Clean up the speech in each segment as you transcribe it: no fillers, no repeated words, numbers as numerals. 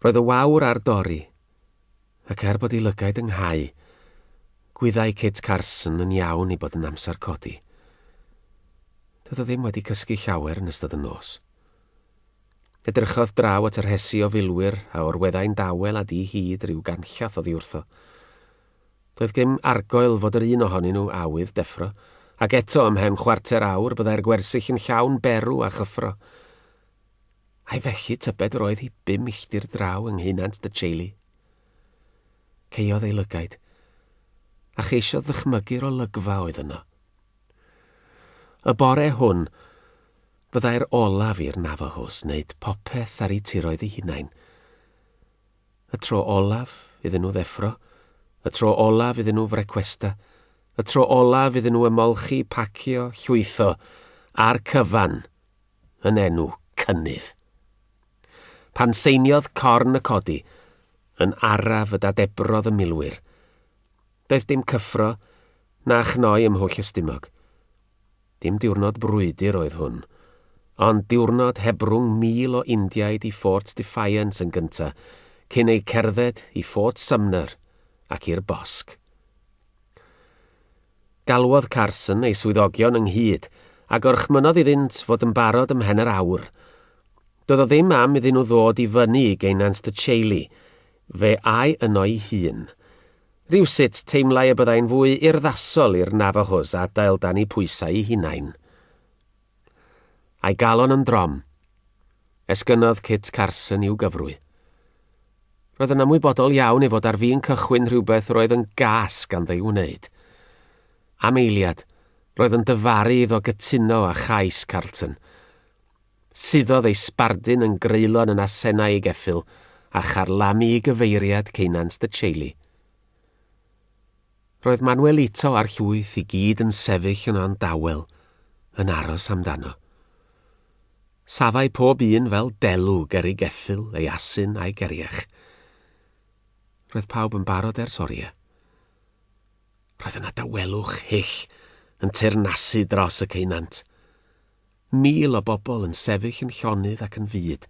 Roedd y wawr ar dorri, ac er bod ei lygaid ynghau, gwyddai Kit Carson yn iawn ei bod yn amser codi. Doedd o ddim wedi cysgu llawer yn ystod y nos. Edrychodd draw at y rhesi o filwyr a orweddai'n dawel a di-hid rhyw ganllath oddi wrtho. Doedd dim argoel fod yr un ohonyn nhw awydd deffro, ac eto ymhen chwarter awr byddai'r gwersyll yn llawn berw a chyffro. Ai felly tybed yr oedd hi bum milltir draw yng ngheunant dy Chailey? Caeodd ei lygaid, a cheisiodd ddychmygu'r olygfa oedd yno. Y bore hwn, fyddai'r olaf i'r Navajos wneud popeth ar eu tiroedd eu hunain. Y tro olaf iddyn nhw ddeffro, y tro olaf iddyn nhw frecwesta, y tro olaf iddyn nhw ymolchi, pacio, llwytho, a'r cyfan yn enw cynnydd. Pan seiniodd corn y codi, yn araf y dadebrodd y milwyr. Doedd dim cyffro na chnoi ym mhwll y stumog. Dim diwrnod brwydr oedd hwn, ond diwrnod hebrwng 1,000 o Indiaid i Fort Defiance yn gynta, cyn eu cerdded i Fort Sumner ac i'r bosg. Galwodd Carson ei swyddogion ynghyd a gorchmynnodd iddynt fod yn barod ymhen yr awr. Doedd o ddim am iddyn nhw ddod i fyny i geunant dy Chailey. Fe âi yno'i hun. Rywsut, teimlai y byddai'n fwy urddasol i'r Navajos adael dan eu pwysau eu hunain. A'i galon yn drom. Esgynnodd Kit Carson i'w gyfrwy. Roedd yn ymwybodol iawn ei fod ar fin cychwyn rhywbeth roedd yn gas ganddo ei wneud. Am eiliad, roedd yn dyfaru iddo gytuno â chais Carlton. Suddodd ei sbardun yn greulon yn asennau ei geffyl a charlamu i gyfeiriad ceunant de Chailey. Roedd Manuelito a'r llwyth i gyd yn sefyll yno'n dawel, yn aros amdano. Safai pob un fel delw ger ei geffyl, ei asyn a'i geriach. Roedd pawb yn barod ers oriau. Roedd yna dawelwch hyll yn teyrnasu dros y ceunant. 1,000 o bobl yn sefyll yn llonydd ac yn fud,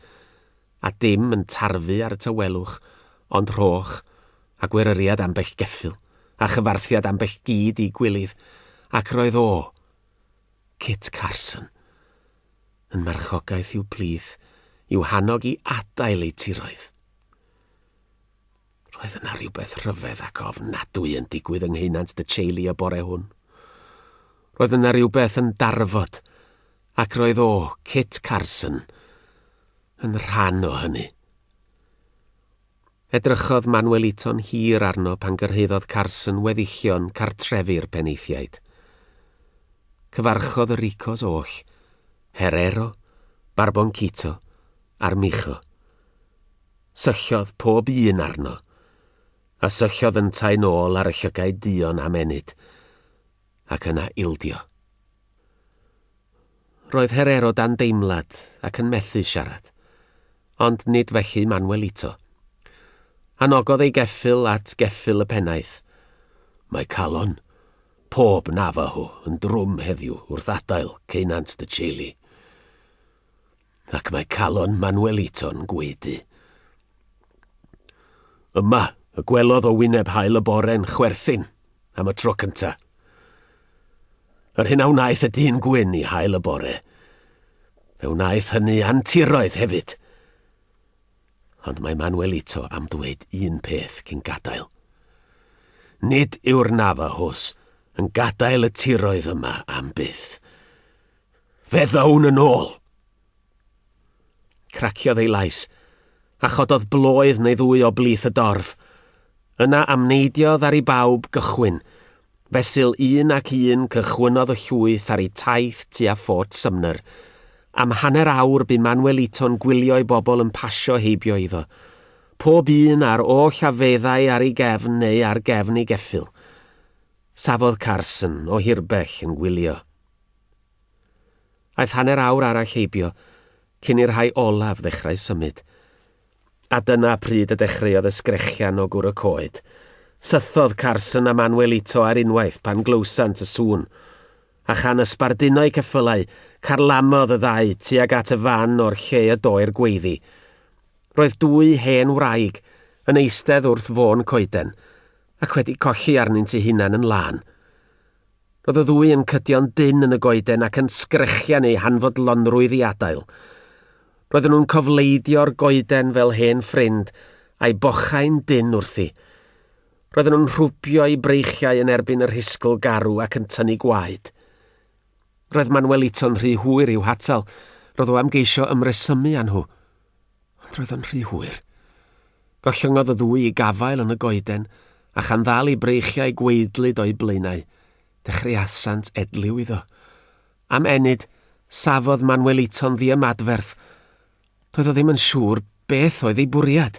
a dim yn tarfu ar y tawelwch ond rhoch a gweryriad ambell geffyl, a chyfarthiad ambell gyd i gwilydd, ac roedd o, Kit Carson, yn marchogaeth i'w plith, i'w hannog i adael eu tiroedd. Roedd yna rhywbeth rhyfedd ac ofnadwy yn digwydd yng ngheunant dy Chailey y bore hwn. Roedd yna rhywbeth yn darfod, ac roedd o, Kit Carson, yn rhan o hynny. Edrychodd Manuelito'n hir arno pan gyrhaeddodd Carson weddillion cartrefi'r penaethiaid. Cyfarchodd y Ricos oll, Herrero, Barboncito a'r Micho. Syllodd pob un arno, a syllodd yntau'n ôl ar y llygaid duon am ennyd, ac yna ildio. Roedd Herrero dan deimlad ac yn methu siarad. Ond nid felly Manuelito. Anogodd ei geffyl at geffyl y pennaeth. Mae calon pob Navajo yn drwm heddiw wrth adael ceunant dy Chailey. Ac mae calon Manuelito'n gwaedu. Yma y gwelodd o wyneb haul y bore'n chwerthin am y tro cyntaf. Yr hyn a wnaeth y dyn gwyn i haul y bore, fe wnaeth hynny a'n tiroedd hefyd. Ond mae Manuelito am ddweud un peth cyn gadael. Nid yw'r Navajos yn gadael y tiroedd yma am byth. Fe ddown yn ôl! Craciodd ei lais, a chododd bloedd neu ddwy o blith y dorf. Yna amneidiodd ar i bawb gychwyn. Fesul un ac un cychwynnodd y llwyth ar eu taith tua Fort Sumner. Am hanner awr bu Manuelito'n gwylio ei bobl yn pasio heibio iddo. Pob un a'r oll a feddai ar ei gefn neu ar gefn ei geffyl. Safodd Carson o hirbell yn gwylio. Aeth hanner awr arall heibio cyn i'r rhai olaf ddechrau symud. A dyna pryd y dechreuodd y sgrechian o gwr y coed. Sythodd Carson a Manuelito ar unwaith pan glywsant y sŵn. A chan ysbarduno'u ceffylau, carlamodd y ddau tuag at y fan o'r lle y doe'r gweiddi. Roedd dwy hen wraig yn eistedd wrth fôn coeden, ac wedi colli arnynt eu hunain yn lân. Roedd y ddwy yn cydio'n dynn yn y goeden ac yn sgrechian eu hanfodlonrwydd i adael. Roedden nhw'n cofleidio'r goeden fel hen ffrind, a'i bochau'n dynn wrthi. Roedden nhw'n rhwbio eu breichiau yn erbyn y rhisgl garw ac yn tynnu gwaed. Roedd Manuelito'n rhy hwyr i'w hatal. Roedd o am geisio ymresymu â nhw. Ond roedd o'n rhy hwyr. Gollyngodd y ddwy i gafael yn y goeden, a chan ddal ei breichiau gwaedlyd o'u blaenau, dechreuasant edliw iddo. Am ennyd, safodd Manuelito'n ddiymadferth. Doedd o ddim yn siŵr beth oedd ei bwriad.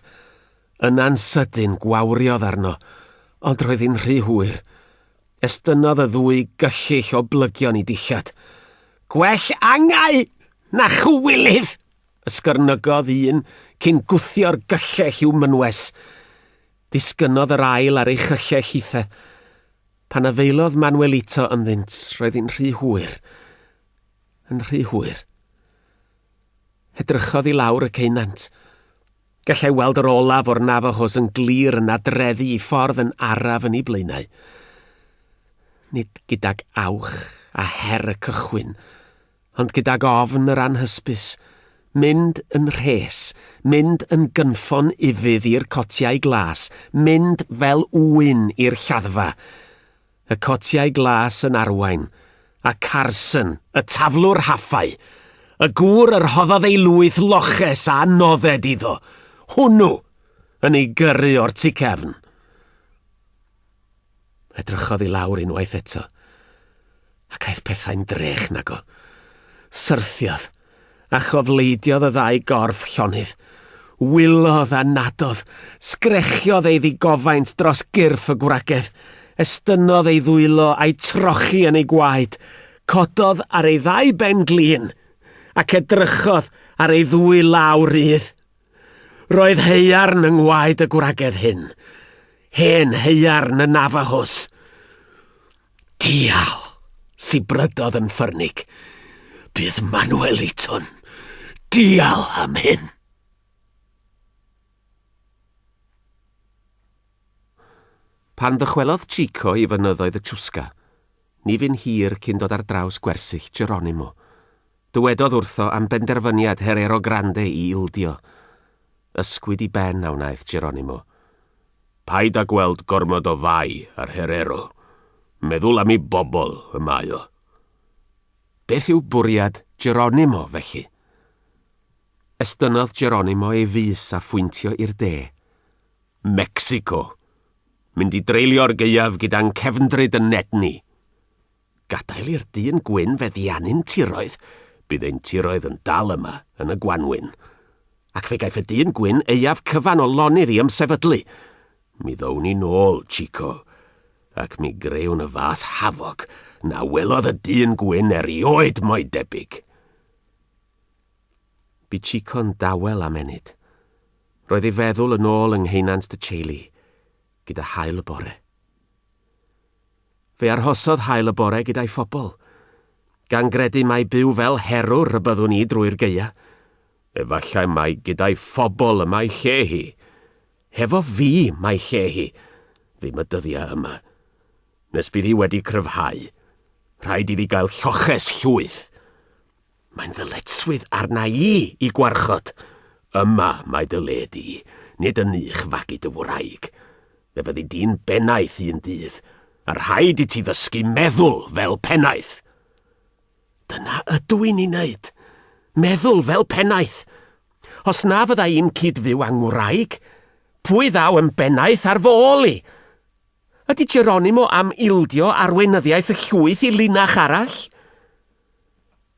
Yna'n sydyn gwawriodd arno, ond roedd hi'n rhy hwyr. Estynnodd y ddwy gyllyll o blygion i dillad. Gwell angau na chwilydd! Ysgyrnygodd un cyn gwthio'r gyllell i'w mynwes. Disgynnodd yr ail ar ei chyllell hithe. Pan afaelodd Manuelito ynddynt, roedd hi'n rhy hwyr. Yn rhy hwyr. Edrychodd i lawr y ceunant. Gallai weld yr olaf o'r Navajos yn glir yn nadreddu i ffordd yn araf yn ei blaenau. Nid gydag awch a her y cychwyn, ond gydag ofn yr anhysbys, mynd yn rhes, mynd yn gynffon ufudd i'r cotiau glas, mynd fel ŵyn i'r lladdfa. Y cotiau glas yn arwain, a Carson, y taflwr rhaffau, y gŵr yr rhoddodd ei lwyth loches a nodded iddo, hwnnw, yn ei gyrru o'r tu cefn. Edrychodd i lawr unwaith eto, ac aeth pethau'n drech nago. Syrthiodd, a chofleidiodd y ddau gorff llonydd. Wylodd a nadodd, sgrechiodd ei ddigofaint dros gyrff y gwragedd, estynnodd ei ddwylo a'i trochi yn ei gwaed, cododd ar ei ddau ben glin, ac edrychodd ar ei ddwy law rydd. Roedd haearn yng ngwaed y gwragedd hyn. Hen haearn y Navajos. Dial! Sibrydodd yn ffyrnig. Bydd Manuelito'n dial am hyn. Pan ddychwelodd Chico i fynyddoedd y Chusca, ni fu'n hir cyn dod ar draws gwersyll Geronimo. Dywedodd wrtho am benderfyniad Herrero Grande i ildio. Ysgwyd i ben a wnaeth Geronimo. Paid â gweld gormod o fai ar Herrero. Meddwl am ei bobl y mae o. Beth yw bwriad Geronimo, felly? Estynnodd Geronimo ei fys a phwyntio i'r de. Mecsico. Mynd i dreulio'r gaeaf gyda'n cefndryd yn Nedney. Gadael i'r dyn gwyn feddiannu'n tiroedd, bydd ein tiroedd yn dal yma yn y gwanwyn. Ac fe gaiff y dyn gwyn aeaf cyfan o lonydd i ymsefydlu. Mi ddown ni nôl, Chico, ac mi grewn y fath hafog na welodd y dyn gwyn erioed mo'i debyg. Bu Chico'n dawel am ennyd. Roedd ei feddwl yn ôl yng ngheunant de Chailey, gyda haul y bore. Fe arhosodd haul y bore gyda'i phobl, gan gredu mai byw fel herwr y byddwn i drwy'r gaea. Efallai mai gyda'i phobl y mae lle hi. Hefo fi mae lle hi, ddim y dyddiau yma. Nes bydd hi wedi cryfhau, rhaid iddi gael lloches llwyth. Mae'n ddyletswydd arna i i gwarchod. Yma mae dy le di, nid yn nych fagu dy wraig. Fe fyddi di'n bennaeth un dydd, a rhaid i ti ddysgu meddwl fel pennaeth. Dyna ydw i'n ei wneud. Meddwl fel pennaeth. Os na fydda i'n cyd-fyw â ngwraig, pwy ddaw yn bennaeth ar fy ôl i? Ydy Geronimo am ildio arweinyddiaeth y llwyth i linach arall?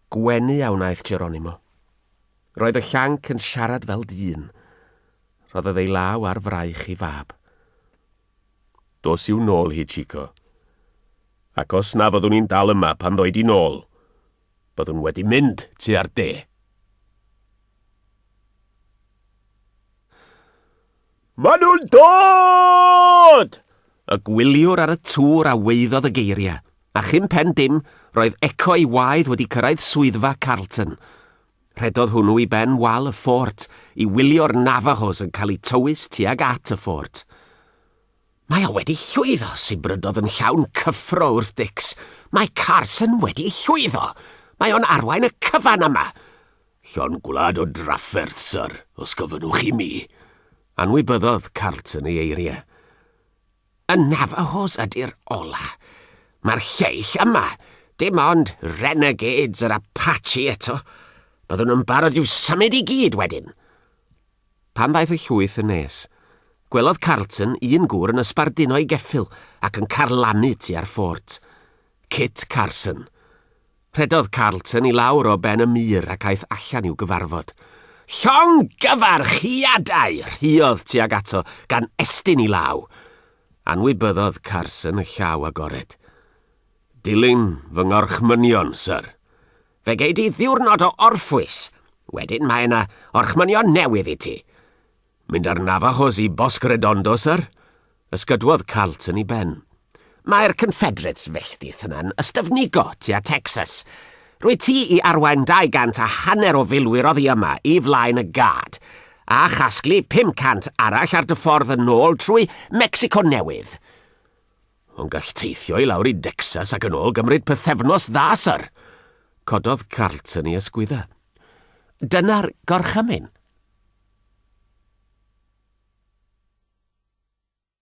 Gwenu a wnaeth Geronimo. Roedd y llanc yn siarad fel dyn. Rhoddodd ei law ar fraich ei fab. Dos i'w nôl hi, Chico. Ac os na fyddwn i'n dal yma pan ddoi di nôl, byddwn wedi mynd tua'r de. Maen nhw'n dod! Y gwyliwr ar y tŵr a waeddodd y geiriau, a chyn pen dim, roedd eco ei waed wedi cyrraedd swyddfa Carlton. Rhedodd hwnnw i ben wal y ffort i wylio'r Navajos yn cael eu tywys tuag at y ffort. Mae o wedi llwyddo, sibrydodd yn llawn cyffro wrth Dicks. Mae Carson wedi llwyddo! Mae o'n arwain y cyfan yma! Llond gwlad o drafferth, syr, os gofynnwch i mi. Anwybyddodd Carlton ei eiriau. Y Navajos ydy'r ola. Mae'r lleill yma. Dim ond renegades yr Apache eto. Byddwn yn barod i'w symud i gyd wedyn. Pan ddaeth y llwyth yn nes, gwelodd Carlton un gŵr yn ysbarduno ei geffyl ac yn carlamu tua'r ffort. Kit Carson. Rhedodd Carlton i lawr o ben y mur ac aeth allan i'w gyfarfod. Llongyfarchiadau! rhuodd tuag ato, gan estyn i law. Anwybyddodd Carson y llaw agored. Dilyn fy ngorchmynion, syr. Fe gei di ddiwrnod o orffwys. Wedyn mae yna orchmynion newydd i ti. Mynd â'r Navajos i Bosque Redondo, syr? Ysgydwodd Carlton i ben. Mae'r Confederates felltith yna'n ystyfnigo tua Texas. Rwy ti i arwain 200 a hanner o filwyr oddi yma i flaen y gad, a chasglu 500 arall ar dy ffordd yn ôl trwy Mecsico Newydd. Ond gall teithio i lawr i Decsas ac yn ôl gymryd pythefnos dda, syr. Cododd Carlton ei ysgwydda. Dyna'r gorchymyn.